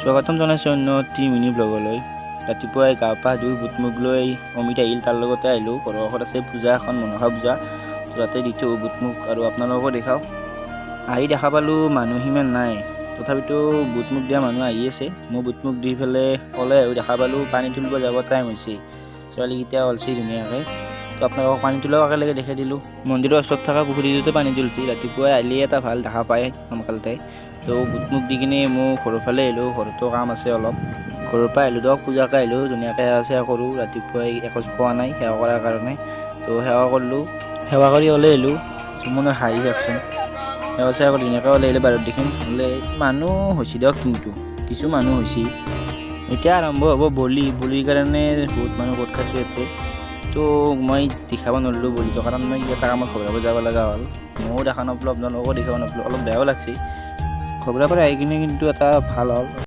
স্বাগতম জনাইছোঁ অন্য এটি মিনি ব্লগলৈ। ৰাতিপুৱাই গা পা ধুই বুট মুগ লৈ অমিত আহিল, তাৰ লগতে আহিলোঁ। ঘৰৰ কাষত আছে পূজা এখন, মনসা পূজা। তো তাতে দি থওঁ বুট মুগ আৰু আপোনালোককো দেখাওঁ। আহি দেখা পালোঁ মানুহ সিমান নাই, তথাপিতো বুট মুগ দিয়া মানুহ আহি আছে। মই বুট মুগ দি পেলাই ওলাই আহি দেখা পালোঁ পানী তুলিব যাব টাইম হৈছে। ছোৱালীকেইটা ওলছি ধুনীয়াকৈ। তো আপোনালোকক পানী তোলাও একেলগে দেখাই দিলোঁ। মন্দিৰৰ ওচৰত থকা পুখুৰীটোতে পানী তুলিছে। ৰাতিপুৱাই আহিলে এটা ভাল দেখা পায় সোনকালতে। তো বুট মুগ দি কিনে মই ঘৰৰ ফালে আহিলোঁ, ঘৰতো কাম আছে অলপ। ঘৰৰ পৰা আহিলোঁ দিয়ক, পূজাকে আহিলোঁ, ধুনীয়াকৈ সেৱা চেৱা কৰোঁ। ৰাতিপুৱাই একো খোৱা নাই সেৱা কৰাৰ কাৰণে, তো সেৱা কৰিলোঁ। সেৱা কৰি ওলাই আহিলোঁ। সুমনৰ হাঁহি চাওকচোন। সেৱা চেৱা কৰি ধুনীয়াকৈ ওলাই আহিলোঁ। বাহিৰত দেখিম বোলে মানুহ হৈছে দিয়ক, কিন্তু কিছু মানুহ হৈছে। এতিয়া আৰম্ভ হ'ব বলি। বলিৰ কাৰণে বহুত মানুহ গোট খাইছে ইয়াতে। তো মই দেখাব নোৱাৰিলোঁ বলিটো, কাৰণ মই এটা কামত ঘূৰাব যাব লগা হ'ল। ময়ো দেখা নাপালোঁ, আপোনালোকো দেখাব নাপালোঁ, অলপ বেয়াও লাগছে। ঘগ্ৰাৰ পৰা আহি কিনে কিন্তু এটা ভাল হ'ল।